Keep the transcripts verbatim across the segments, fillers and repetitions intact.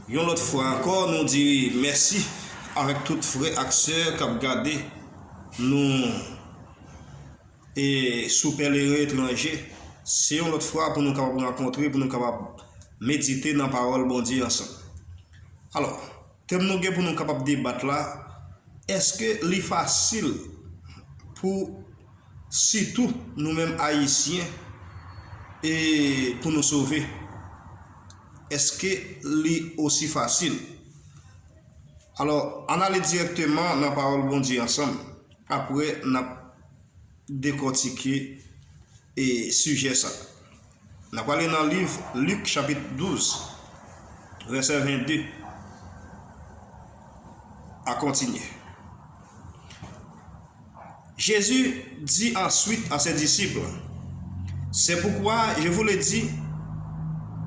Yon lòt fwa ankò, nou di mèsi avèk tout frè ak sè k ap gade nou e sou Pèleren Etranje. Se yon lòt fwa pou nou kapab rankontre, pou nou kapab medite nan pawòl Bondye ansanm. Alò, tèm nou gen pou nou kapab debat la, èske li fasil pou sitou nou menm Ayisyen e pou nou sove? Èske li osi fasil? Alò, ann ale dirèkteman nan pawòl Bondye ansanm. Apre, n ap dekòtike e sijè sa. N ap prale nan liv Lik chapit douz, vèsè vennde a kontinye. Jésus dit ensuite à ses disciples, c'est pourquoi je vous le dis,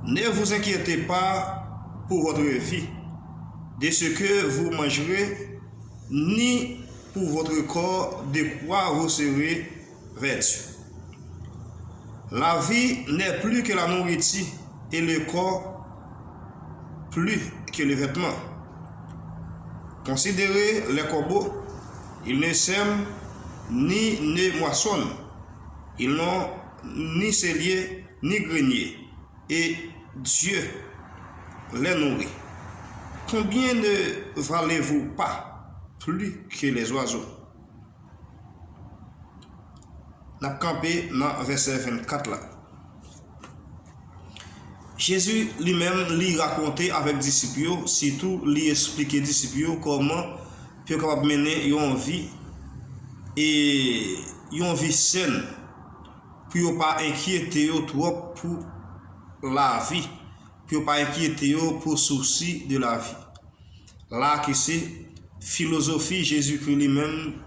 ne vous inquiétez pas pour votre vie, de ce que vous mangerez, ni pour votre corps de quoi vous serez vêtu. La vie n'est plus que la nourriture et le corps plus que le vêtement. Considérez les corbeaux, ils ne sèment ni ne moissonnent, ils n'ont ni cellier ni grenier, et Dieu les nourrit. Combien ne valez-vous pas plus que les oiseaux? N ap kanpe nan vèsè vennkat la. Jezi li menm, li rakonte avèk disip yo, sitou li esplike disip yo kòman pou yo kapab mennen yon vi, e yon vi sèn, pou yo pa enkyete yo twòp pou lavi, pou yo pa enkyete yo pou sousi de lavi. La ki se filozofi Jezikri li menm,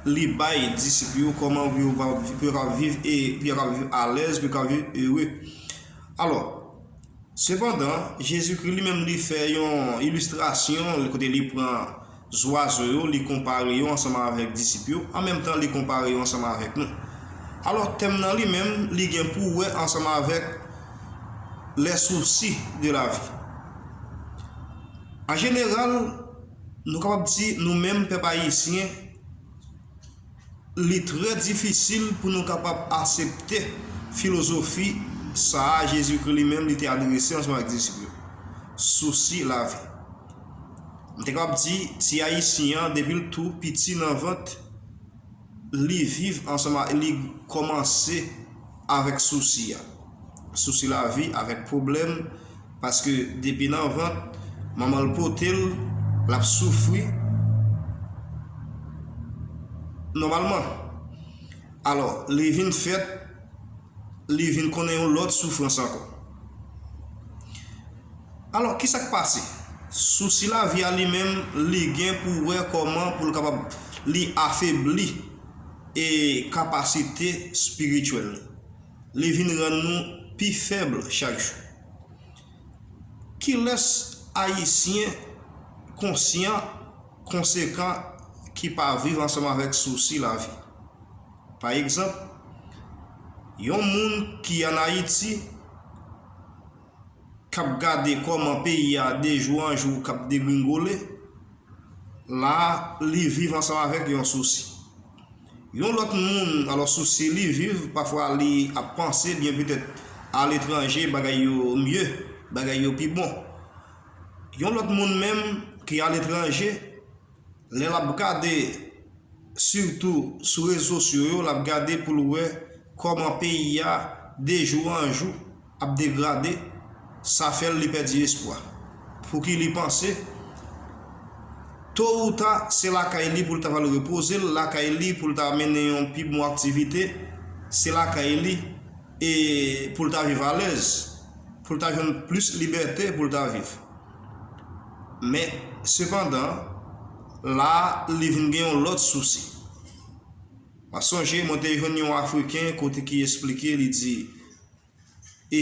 li bay disip yo kòman pou yo pa, pou yo ka viv e pou yo ka viv alèz, pou yo ka viv ere. Alò, sepandan, Jezikri li menm li fè yon ilistrasyon kote li pran zwazo yo, li konpare yo ansanm avèk disip yo, an menm tan li konpare yo ansanm avèk nou. Alò, tèm nan li menm, li gen pou wè ansanm avèk les soucis de la vie. An jeneral, nou kapab di nou menm pèp ayisyen, li trè difisil pou nou kapab aksepte filozofi sa a Jezikri li menm li te adrese ansanm avèk disip yo. Sousi lavi. M te kapab di, ti ayisyen an, depi l tou piti nan vant, li viv ansanm a, li kòmanse avèk sousi a. Sousi lavi avèk pwoblèm, paske depi nan vant, manman l pote l, l ap soufri nòmalman. Alò, li vin fèt, li vin konnen yon lòt soufrans ankò. Alò, ki sa k pase? Sousi lavi a li menm, li gen pou wè kòman pou l kapab li afebli e kapasite espirityèl nou. Li vin rann nou pi fèb chak jou. Kilès ayisyen konsyan, konsekan ki pa viv ansanm avèk sousi lavi? Pa egzanp, yon moun ki ann Ayiti, k ap gade kòman peyi a de jou an jou k ap degringole, la, li viv ansanm avèk yon sousi. Yon lòt moun, alò, sousi li viv, pafwa li ap panse, byen petèt, aletranje, bagay yo mye, bagay yo pi bon. Yon lòt moun menm ki aletranje, lè l ap gade, sitou sou rezo sosyo yo, l ap gade pou l wè kòman peyi a, de jou an jou, ap degrade, sa fè l li pèdi espwa. Pou ki li panse, to ou ta, se lakay li pou l ta pral repoze l, lakay li pou l ta mennen yon pi bon aktivite, se lakay li, e pou l ta viv alèz, pou l ta jwenn plis libète pou l ta viv. Men, sepandan, la a, li vin gen yon lòt sousi. M ap sonje, mwen te jwenn yon Afriken kote ki esplike, li di, e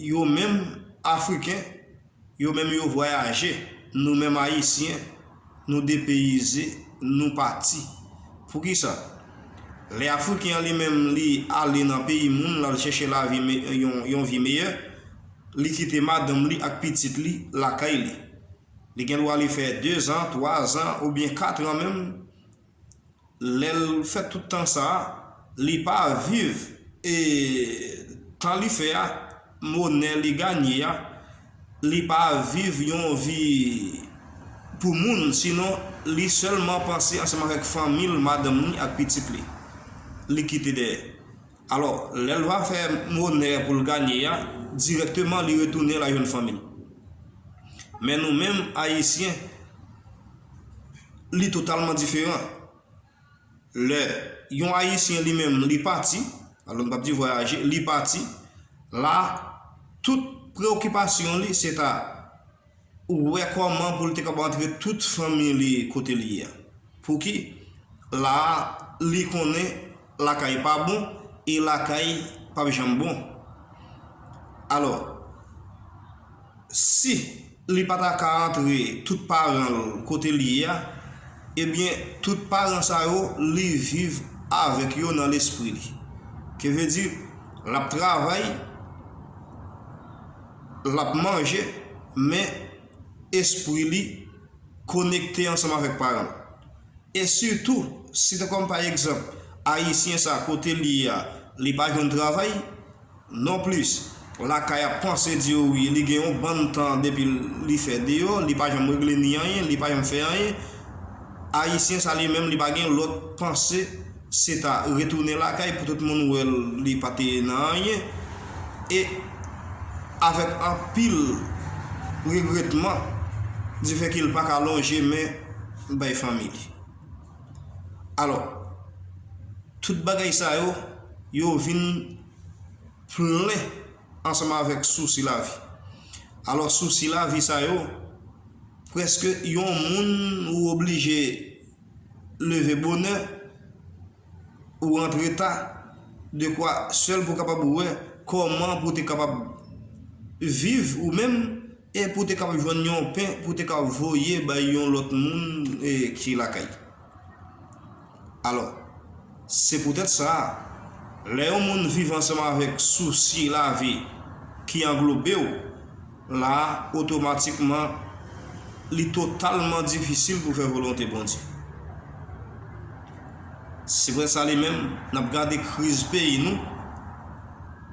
yo menm Afriken, yo menm yo vwayaje, nou menm Ayisyen, nou depeyize, nou pati. Poukisa? Lè Afriken an li menm li ale nan peyi moun, l al chèche lavi me-, yon, yon vi meyè, li kite madanm li ak pitit li lakay li. Li gen dwa li fè dezan, twazan oubyen katran menm. Lè l fè tout tan sa a, li pa viv, e tan li fè a, monè li ganye a, li pa viv yon vi pou moun, sinon li sèlman panse ansanm avèk fanmi l, madanm ni ak pitit li, li kite dèyè. Alò, lè l va fè monè pou l ganye a, dirèkteman li retounen l al jwenn fanmi l. Men nou menm, Ayisyen, li totalman diferan. Lè yon Ayisyen li menm li pati, alò m p ap di vwayaje, li pati, la, tout preyokipasyon li se ta wè kòman pou l te kapab antre tout fanmi li kote li ye a. Pouki? La a, li konnen lakay pa bon e lakay p ap janm bon. Alò, si li pa ta ka antre tout paran l kote li ye a, ebyen, tout paran sa yo, li viv avèk yo nan lespri li. Ke vle di, l ap travay, l ap manje, men espri li konekte ansanm avèk paran l. E sitou, si te kòm pa egzanp, Ayisyen sa kote li ye a, li pa jwenn travay, nonplis, lakay ap panse di yo wi, li gen yon bann tan depi li fè deyò, li pa janm regle ni anyen, li pa janm fè anyen. Ayisyen sa li menm, li pa gen lòt panse, se ta retounen lakay pou tout moun wè l, li pa te nan anyen. E avèk anpil regretman, difè ke l pa ka lonje men bay fanmi li. Alò, tout bagay sa yo, yo vin plen ansanm avèk sousi lavi. Alò, sousi lavi sa yo, prèske yon moun ou oblije leve bonè, ou rantre ta, dekwa sèl pou w kapab wè kòman pou w te kapab viv ou menm, e pou w te kapab jwenn yon pen, pou w te kapab voye bay yon lòt moun, e, ki lakay. Alò, se poutèt sa, lè yon moun viv ansanm avèk sousi lavi ki anglobe w, la a, otomatikman, li totalman difisil pou fè volonte Bondye. Se poutèt sa li menm, n ap gade kriz peyi nou,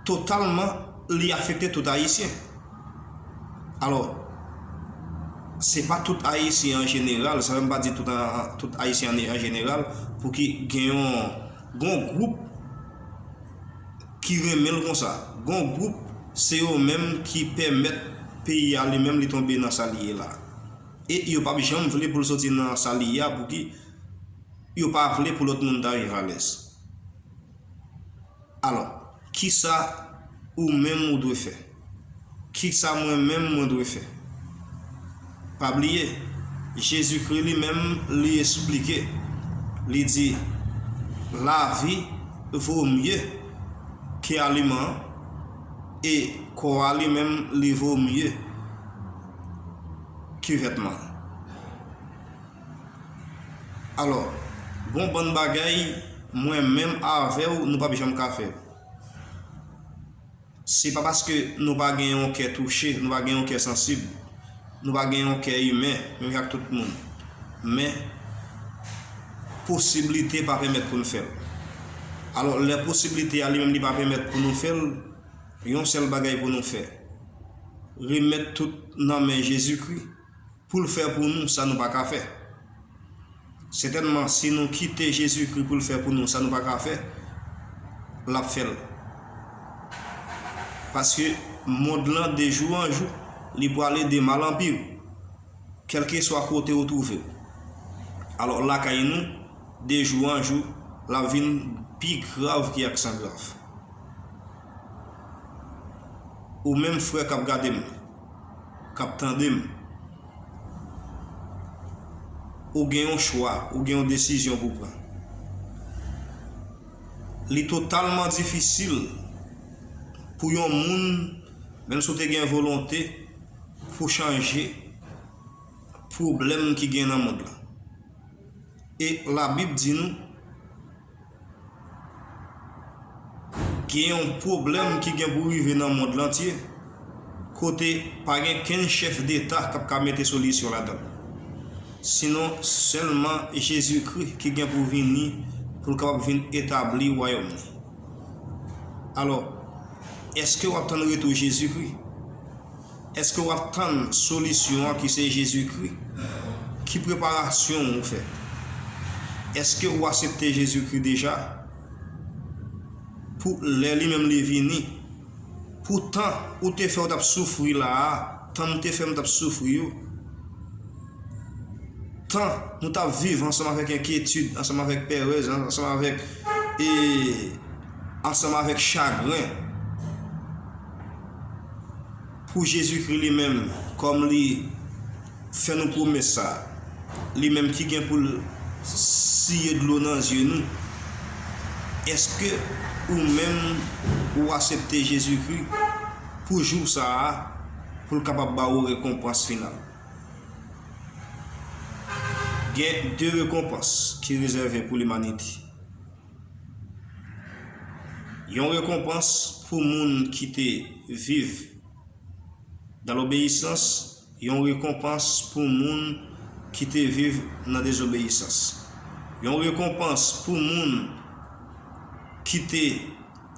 totalman, li afekte tout Ayisyen. Alò, se pa tout Ayisyen an jeneral, sa vle m pa di tout, an, tout Ayisyen an, an jeneral, pouki gen yon, gen yon gwoup ki renmen l konsa. Gen yon gwoup, se yo menm ki pèmèt peyi a li menm li tonbe nan sa li ye la. E yo p ap janm vle pou l soti nan sa li ye a, pouki yo pa vle pou lòt moun ta viv alèz. Alò, kisa ou menm ou dwe fè? Kisa mwen menm mwen dwe fè? Pa bliye, Jezikri li menm, li esplike, li di, lavi vo mye ke aliman an, e kò a li menm, li vo mye ke vètman an. Alò, gon bann bagay, mwen menm avè w, nou p ap janm ka fè. Se pa paske nou pa gen yon kè touche, nou pa gen yon kè sansib, nou pa gen yon kè imen, menm jan ak tout moun. Men, posiblite pa pèmèt pou n fè l. Alò, lè posiblite a li menm li pa pèmèt pou nou fè l, yon sèl bagay pou nou fè. Remèt tout nan men Jezikri, pou l fè pou nou sa nou pa ka fè. Sètènman, si nou kite Jezikri pou l fè pou nou sa nou pa ka fè, l ap fè l. Paske mond lan, de jou an jou, li prale de mal an pi, kèlkeswa kote ou twouve w. Alò, lakay nou, de jou an jou, l ap vin pi grav ki aksan grav. Ou menm frè k ap gade m, k ap tande m, ou gen yon chwa, ou gen yon desizyon pou pran. Li totalman difisil pou yon moun, menm si w te gen volonte, pou chanje pwoblèm ki gen nan mond lan. E Labib di nou, gen yon pwoblèm ki gen pou rive nan mond lan antye, kote pa gen kenn chèf deta k ap ka mete solisyon ladan l. Sinon, sèlman Jezikri ki gen pou vini pou l kapab vin etabli wayòm li. Alò, èske w ap tann retou Jezikri? Èske w ap tann solisyon an ki se Jezikri? Ki preparasyon ou fè? Èske ou aksepte Jezikri deja? Pou lè li menm li vini, pou tan ou te fè w t ap soufri la a, tan m te fè m t ap soufri yo, tan nou t ap viv ansanm avèk enkyetid, ansanm avèk pèrèz, ansanm avèk, e, ansanm avèk chagren, pou Jezikri li menm, kòm li fè nou pwomès sa, li menm ki gen pou l siye dlo nan zye nou, èske ou menm ou aksepte Jezikri pou jou sa a, pou l kapab ba ou rekonpans final? Gen de rekonpans ki rezève pou limanite. Yon rekonpans pou moun ki te viv dans l'obéissance, yon rekonpans pou moun ki te viv nan dezobeyisans. Yon rekonpans pou moun ki te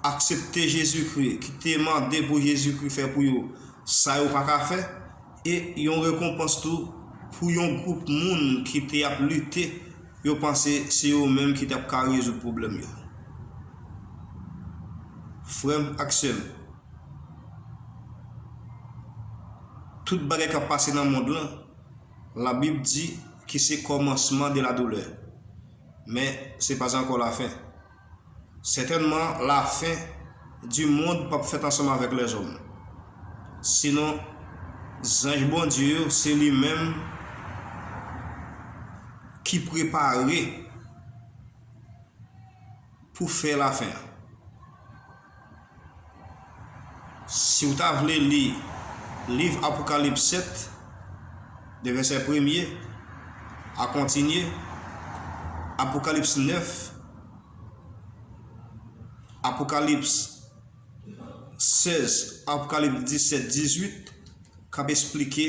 aksepte Jezikri, ki te mande pou Jezikri fè pou yo sa yo pa ka fè, e yon rekonpans tou pou yon gwoup moun ki te ap lite, yo panse se yo menm ki t ap ka rezoud pwoblèm yo. Frè m ak sè m, tout bagay k ap pase nan mond lan, Labib di ki se kòmansman de la doulè, men se pa ankò lafen. Sètènman, lafen di mond p ap fèt ansanm avèk lèzòm. Sinon, zanj Bondye yo, se li menm ki prepare pou fè lafen an. Si w ta vle li liv Apokalips sèt, de vèsè premye a kontinye, Apokalips nèf, Apokalips sèz, Apokalips disèt, dizuit, k ap esplike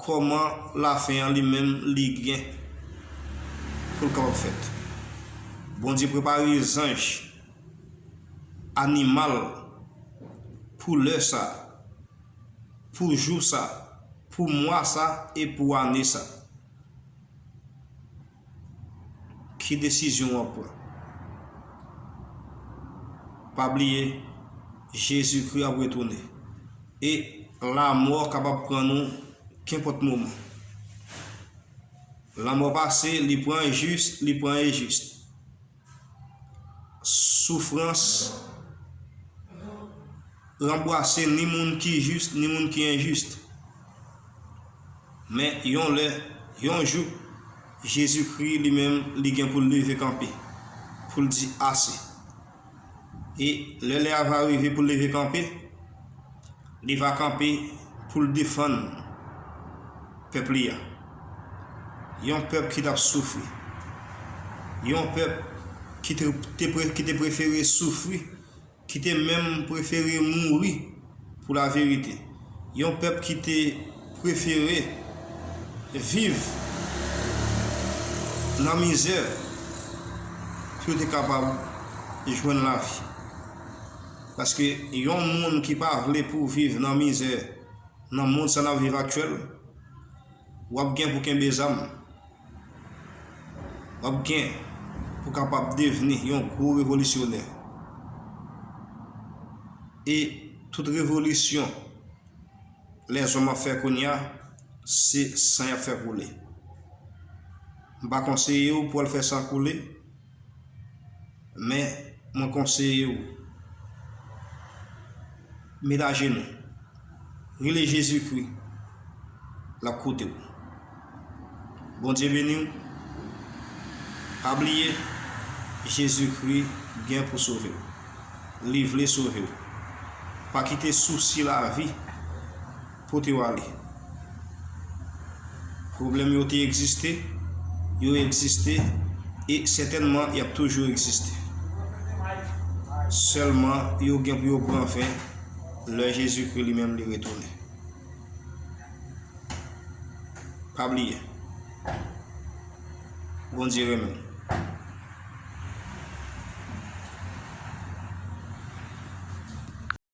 kòman lafen an li menm li gen pou l kapab fèt. Bondye prepare zanj, animal pou lè sa, pou jou sa, pou mwa sa e pou ane sa. Ki desizyon w ap pran? Pa bliye, Jezikri ap retounen. E lanmò kapab pran nou kenpòt moman. Lanmò pase, li pran jis, li pran enjis. Soufrans ranbwase ni moun ki jis, ni moun ki enjis. Men yon lè, yon jou, Jezikri li menm, li gen pou l leve kanpe, pou l di ase. E lè lè a va rive pou l leve kanpe, li va kanpe pou l defann pèp li a. Yon pèp ki t ap soufri. Yon pèp ki te, te pre-, ki te prefere soufri, ki te menm prefere mouri pou laverite. Yon pèp ki te prefere viv nan mizè pou yo te kapab jwenn lavi. Paske yon moun ki pa vle pou viv nan mizè nan mond sa n ap viv aktyèl, w ap gen pou kenbe zam. W ap gen pou kapab devni yon gwo revolisyonè. E tout revolisyon lèzòm ap fè kounye a, se san y ap fè koule. M pa konseye w pou w al fè san koule, men mwen konseye w, met ajenou, rele Jezikri, l ap koute w. Bondye beni w. Pa bliye, Jezikri gen pou sove w. Li vle sove w. Pa kite sousi lavi pote w ale. Pwoblèm yo te egziste, yo egziste, e sètènman y ap toujou egziste. Sèlman yo gen pou yo pran fen lè Jezikri li menm li retounen. Pa bliye, Bondye renmen w.